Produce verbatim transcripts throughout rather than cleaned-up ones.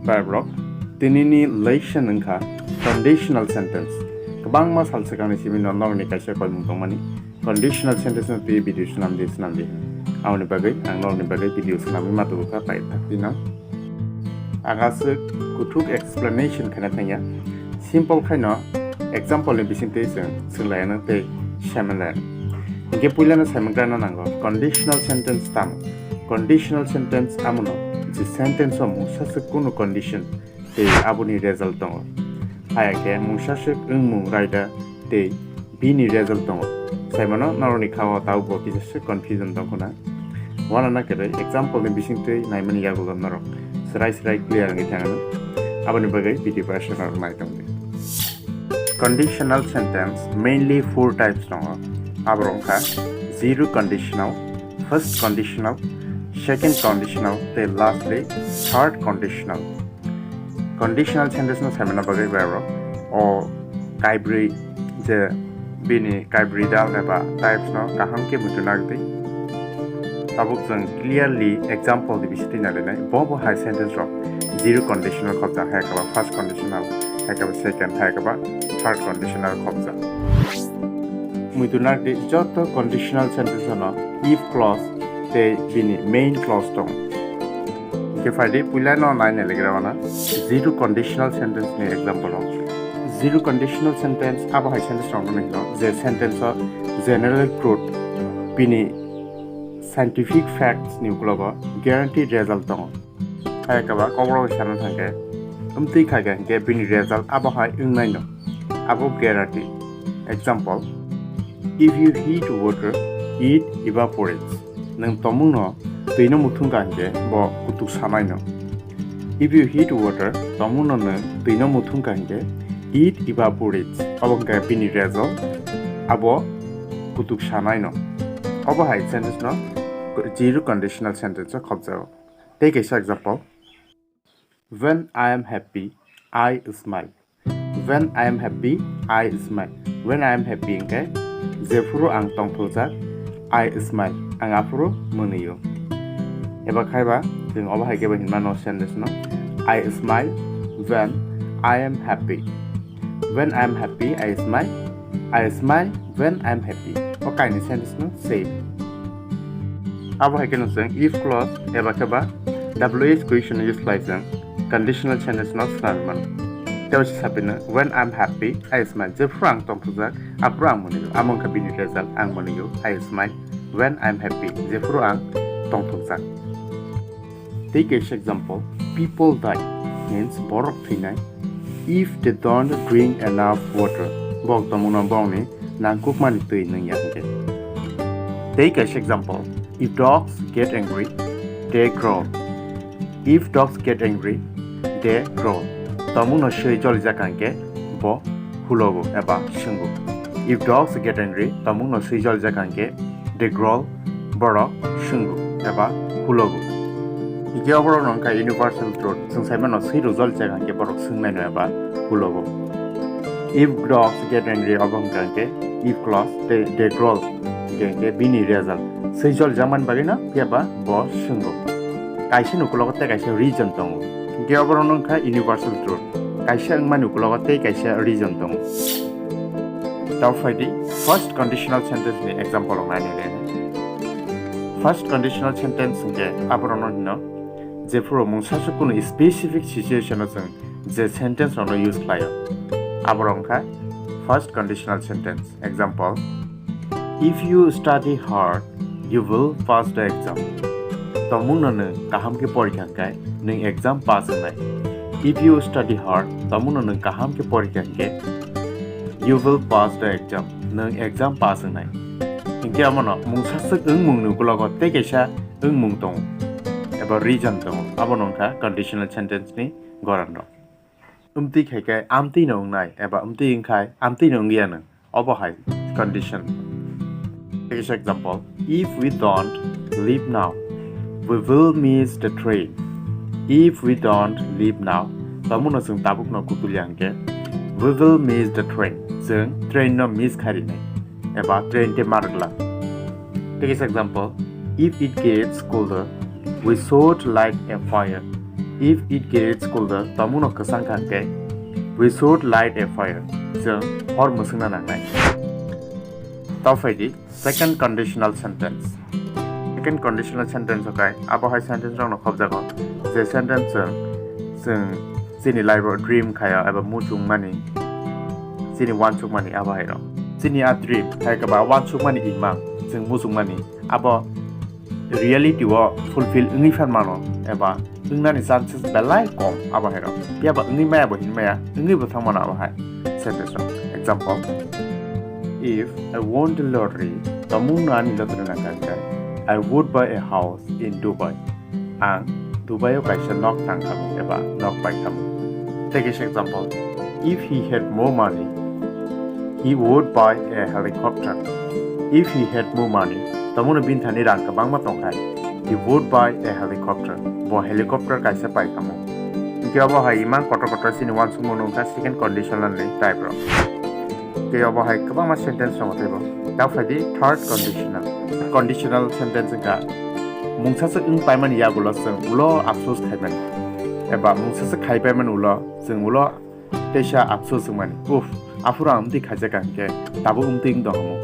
Verb rok, tinini lesson wngkha conditional sentence. Kwbangma sal swkangni simi no norokni kaisa koimung tongmani conditional sentence no twi video swnam di, swnam di. Aboni bagwi ang norokni bagwi video swnamwi ma tubu kha pai thak twi no. Ang aswk kuthuk explanation khaina thangya. Simple khaino example ni bisingtwi chwng swnglaiyano tei saimanlaiyano. Hinkhe puilano saimangrano nango conditional sentence tamo. Conditional sentence amono je sentence o mungsa swk kunu condition tei aboni result tongo. Haya khe mungsa swk wngmung raida tei bini result tongo. Saimano norokni khao tabukbo kisa swk confusion tongkhwna. Uanana kwrwi example ni bisingtwi naimani yagulo norok swrai swrai clear wngwi thangano. Aboni bagwi video bai aswk norok nai tongdi. Conditional sentence mainly four types tongo. Aborok wngkha zero conditional, first conditional, second conditional tei lastly third conditional. Conditional sentence no saimana bagwi bai oro o kaibrwi je bini kaibrwi dal eba types no kaham khe muitu nagdi. Tabuk chwng clearly example di bisi twi nai lainai. Bo bo hai sentence rok zero conditional khobjak, hai khe ba first conditional, hai khe ba second, hai khe ba third conditional khobjak. Muitu nagdi joto conditional sentence no if clause tei bini main clause tong. Hinkhe phaidi puila no nai nai legra wana zero conditional sentence ni example o. Zero conditional sentence abo hai sentence rok no hino je sentence o general truth bini scientific facts ni uklogo guaranteed result tongo. Hai khe ba kokborok sana thangkhe, wngtwi khaikha hinkhe bini result abo hai wngnaino. Abo guarantee. Example, if you heat water, it evaporates. Nwng tomungno twino muthungkha hinkhe bo kutuk sanaino. If you heat water, tomungno nwng twino muthungkha hinkhe it evaporates. Abo hwnkhe bini result abo kutuk sanaino. Obo hai sentence no zero conditional sentence o khobjago. Tei kaisa example, when I am happy, I smile. When I am happy, I smile. When I am happy hwnkhe jephuru ang tongthokjak, I smile, ang aphuru mwnwio. Eba khaiba chwng obo hai khe bo hinmano sentence no, I smile when I am happy. When I am happy, I smile. I smile when I am happy. O kainwi sentence no same. Abo hai kheno chwng if clause eba khe ba W H question use khlai chwng conditional sentence no swnamwi mano. Tei se sapino, when I am happy, I smile. Jephuru ang tongthokjak, aphuru ang mwnwio. Amo wngkha bini result, ang mwnwio, I smile when I am happy. Jephuru ang tongthokjak. Tei kaisa example, people die means borok thwinai. If they don't drink enough water, borok tongmungno borokni nangkukmani twi nwngya hwnkhe. Tei kaisa example, if dogs get angry, they growl. If dogs get angry, they growl. Tongmungno swi jolijak hwnkhe bo hulogo eba swngo. If dogs get angry, tongmungno swi jolijak hwnkhe they growl, borok swngo eba hulogo. Hinkhe oborokno wngkha universal truth. Chwng saimano swi rw jolijak hwnkhe borok swngnaino eba hulogo. If dogs get angry, obo wngkha hwnkhe if clause tei they growl hwnkhe, hwnkhe bini result. Swi jolijakmani bagwino phiya ba bo swngo. Kaisa ni ukulogo tei kaisa reason tongo. Hinkhe oborokno wngkha universal truth. Kaisa wngmani ukulogo tei kaisa reason tongo. Tao phaidi first conditional sentence ni example rok nainai le. First conditional sentence hwnkhe aborokno hino, jephuru mungsa swk kunu specific situation o chwng je sentence rokno use khlaio, aborok wngkha first conditional sentence. Example, if you study hard, you will pass the exam. Tongmungno nwng kaham khe porikha hwnkhe nwng exam pass wngnai. If you study hard, tongmungno nwng kaham khe porikha hwnkhe you will pass the exam. Nwng exam pass wngnai. Hinkhe omono mungsa swk wngmungni ukulogo tei kaisa wngmung tongo eba reason tongo, abono wngkha conditional sentence ni goran rok. Wngtwi khai khe amtwino wngnai eba wngtwi wngkhai amtwino wngya nwng. Obo hai condition. Tei kaisa example, if we don't leave now, we will miss the train. If we don't leave now, tongmungno chwng tabukno kutulya hwnkhe, we will miss the train. Chwng train no miss khai rinai eba train tei ma rwgla. Tei kaisa example, if it gets colder, we should light a fire. If it gets colder, tongmungno kwchang kha hwnkhe, we should light a fire. Chwng hor mwswngna nangnai. Tao phaidi second conditional sentence. Second conditional sentence o kai abo hai sentence rokno khobjago, je sentence chwng chwng chini life o dream khayo eba muchungmani, chini uansukmani abo hai rok. Chini a dream hai khe ba uansukmani imang chwng muchungmani abo reality o fulfill wngwi phan mano eba wngnani chances belai kom abo hai rok. Phiya ba wngwi maya bo hin maya, wngwi bo thang mano abo hai sentence rok. Example, if I won the lottery, tongmungno ani lottery nang kha hwnkhe, I would buy a house in Dubai. Ang Dubai o kaisa nok tang khamu eba nok pai khamu. Take this example. If he had more money, he would buy a helicopter. If he had more money, tongmungno bini thani rang kwbangma tongkhai, he would buy a helicopter. Bo helicopter kaisa pai khamu. Hwnkhe obo hai imang kotor kotor chini uansukmung nung kha second conditional ni type rok. Tei obo hai kwbangma sentence tongo teibo. Tao phaidi third conditional. Conditional sentence wngkha, mungsa se wng paimani yagulo chwng ulo afsus khaimani. Eba mungsa se khai paimani ulo chwng ulo teisa afsus wngmani. Uff, aphuru ang amtwi khaijak kha hwnkhe tabuk amtwi wng tong khamu.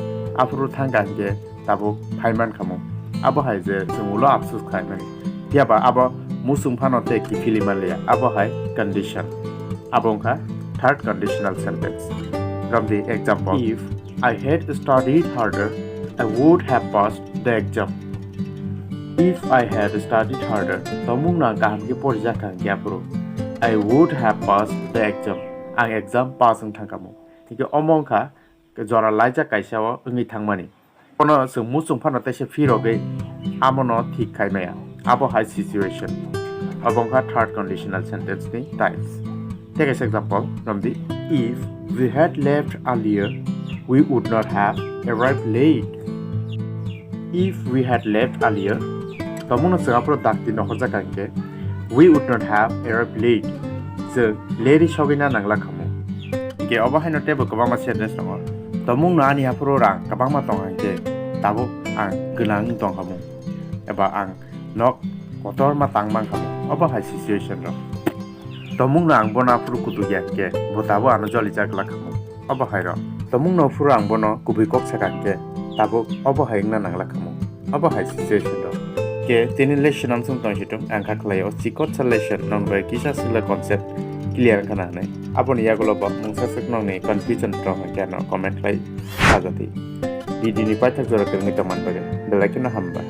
Aphuru thang kha hwnkhe tabuk phai man khamu. Abo hai je chwng ulo afsus khaimani. Phiya ba abo muchung phano tei kiphilwi man liya. Abo hai condition. Abo wngkha third conditional sentence. Romdi example. If I had studied harder, I would have passed the exam. If I had studied harder, tongmungno ang kaham khe porijak kha hwnkhe aphuru, I would have passed the exam. Ang exam pass wng thang khamu. Hwnkhe omo wngkha jora laijak kaisa o wngwi thangmani. Bono chwng muchung phano teisa phirogwi amono thik khai maya. Abo hai situation. Abo wngkha third conditional sentence ni types. Take as example, romdi, if we had left earlier, we would not have arrived late. If we had left earlier, tongmungno chwng aphuru dakti nokhorjak kha hwnkhe, we would not have arrived late. Chwng leri sogwina nangla khamu. Hwnkhe obo haino teibo kwbangma sentence tongo. Tongmungno ani aphuru rang kwbangma tong hwnkhe, tabuk ang gwnang wng tong khamu. Eba ang nok kotorma tang man khamu. Obo hai situation rok. Tongmungno ang bono aphuru kutuk ya hwnkhe, bo tabuk ano jolijak la khamu. Obo hai rok. Tongmungno aphuru ang bono kubui kok saka hwnkhe, tabuk obo hai wngna nangla khamu. Obo hai situation rok. Ke tini lesson amsong tong situng ang kha khlai o chikotsa lesson nong bai kisa sila concept clear wngkha na hwnwi. Aboni yagulo bo mungsa swk nongni confusion rok hwnkhe ano comment khlai sajadi. Video ni paithak jora kwrwngwi tongmani bagwi belai kheno hambai.